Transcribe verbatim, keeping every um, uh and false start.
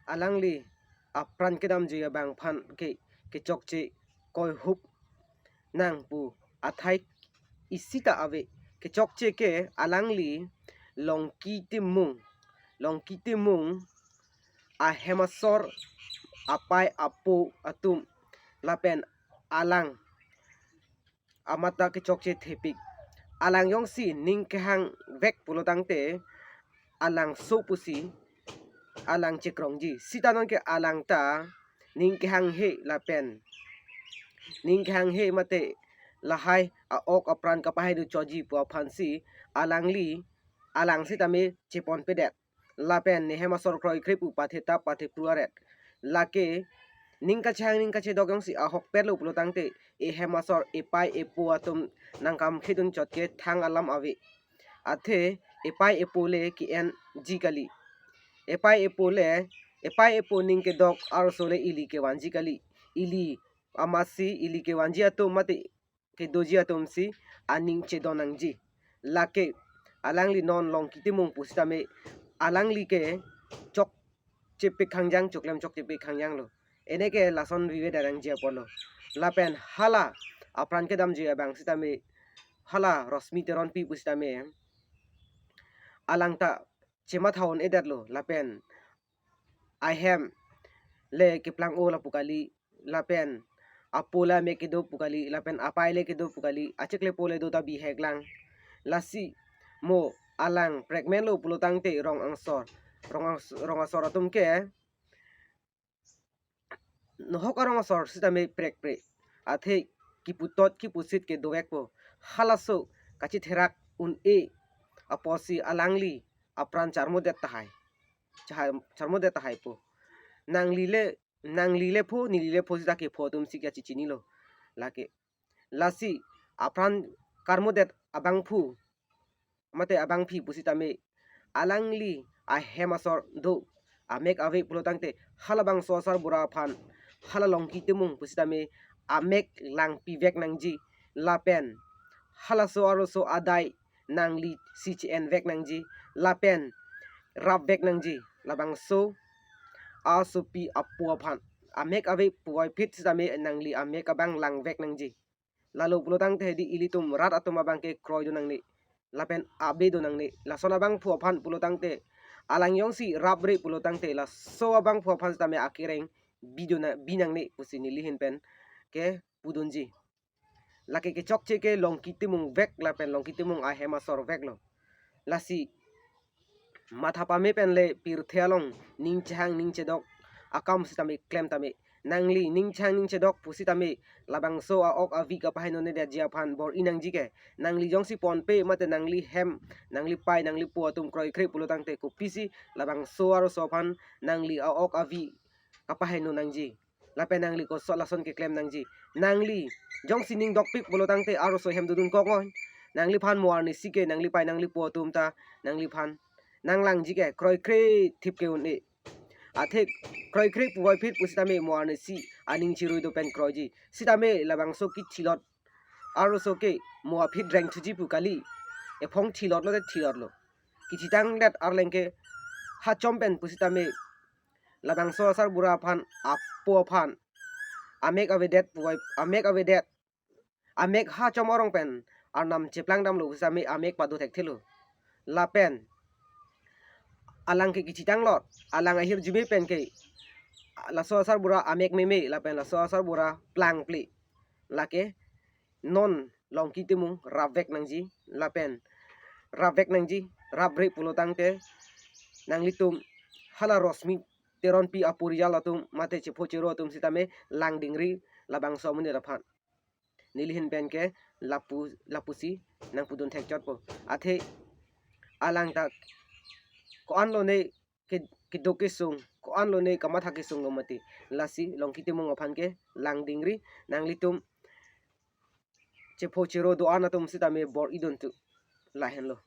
alangli apran kedamji abang aphan ke kechokche koihup nang pu athai isi ta ave. Kechokche ke alangli Longki Timung, Longki Timung ahem asor, apei apo atum lapen alang amat ta kechokche thepik. Alang jongsi ning kehang vek pulo tangte alangso pusi alang chekrongji. Sita nonke alang ta ning kehanghe lapen ning kehanghe mate lahai a-ok apran kapahai do choji pu aphansi alangli alang sitame cheponpedet. Lapen ne hem asor kroikre pu pathe tap pathe pru aret. Lake ning kachehang ning kachedok jongsi ahokpet lo pulo tangte ehem asor epei epo atum nangkam khedun chot ke thang alam ave. Athe epei epo le ke-enji kali. Epei epo le, epei epo ning kedok arloso le ili kevanji kali. Ili amatsi ili kevanji atum mate kedoji atumsi aning chedon nangji. Lake alangli non Longki Timung pusitame alangli ke chokchepik khangjang, choklem chokchepik khangjang lo. Ene ke lason vive darangji apotlo. Lapen hala apran kedamji abang sitame, hala Rosmi Teronpi pusitame alang ta chematha un-edet lo. Lapen ahem le keplang-o lapu kali, lapen apo le amek kedo pu kali, lapen apei le kedo pu kali, acheklepo le do ta bihek lang. Lasi mo alang prekmen lo pulo tangte rong angsor, rong angs-, rong asor atum ke nohok arong asor sitame prekpre. Athe kiputot kipusit ke dovekpo. Halaso kachitherak un-e apotsi alangli apran charmodet tahai. Chahai, charmodet tahai po. Nangli le, nangli le pho, neli le pho sita kepho atumsi kachechinilo. Lake. Lasi apran karmodet abangphu mate abangpi pusitame alangli ahem asor do amek ave pulo tangte halabangso asarbura aphan hala Longki Timung pusitame amek langpivek nangji lapen halaso arloso adai nanglisi che-envek nangji lapen rapvek nangji labangso asopi apo aphan amek ave puvoiphit sitame nangli amek abang langvek nangji. Lalo pulo tangte hedi ilitum rat atum abang ke kroidun nangne. Lapen abedun nangne. Lason abangphu aphan pulo tangte alang jongsi rapre pulo tangte laso abangphu aphan sitame akereng bidun na-, bi nangne pusi neli ahin pen kepudunji. Lake kechokche ke Longki Timung vek lapen Longki Timung ahem asor veklo. Lasi matha pame pen le pirthe along ning chehang ning chedok akam sitame klem tame. Nangli ning chehang ning chedok pusitame labangso a-ok avi kapahenonedetji aphan bor-i nangji ke. Nangli jongsi ponpe mate nangli hem, nangli pei, nangli po atum kroikre pulo tangte kopisi labangso arloso aphan nangli a-ok avi kapaheno nangji. Lapen nangli koson lason keklem nangji. Nangli jongsi ning dokpik pulo tangte arloso hem dodun kok oi. Nangliphan mo arnisi ke nangli pei nangli po atum ta nangliphan nanglangji ke kroikre thip ke un-e. Athe kroikre puvoiphit pusitame mo arnisi aning chirui do pen kroiji. Sitame labangso kithilot arloso ke mo aphi dreng thuji pu kali. Ephong thilotlo te thilotlo. Kichitangdet arleng ke hachom pen pusitame labangso asarbura aphan apo aphan amek avedet puvoi amek avedet amek hachom arong pen arnam cheplangdamlo pusitame amek pado thekthelo. Lapen alang ke kichitanglot alang ahirjume pen ke laso asarbura amek meme lapen laso asarbura plangple. Lake non Longki Timung rapvek nangji lapen rapvek nangji, rapre pulo tangte nanglitum hala Rosmi Teronpi aporiyal atum mate chepho chero atum sitame langdingri labangso amonit aphan. Neli ahin pen ke lapu lapusi nangpudun thekchotpo. Athe alang ta ko-an lone ke, keduk kesung, ko-an lone kamatha kesung lo mati. Lasi Longki Timung aphan ke langdingri, nanglitum chepho chero do-an atum sitame bor-idun tu. Lahenlo.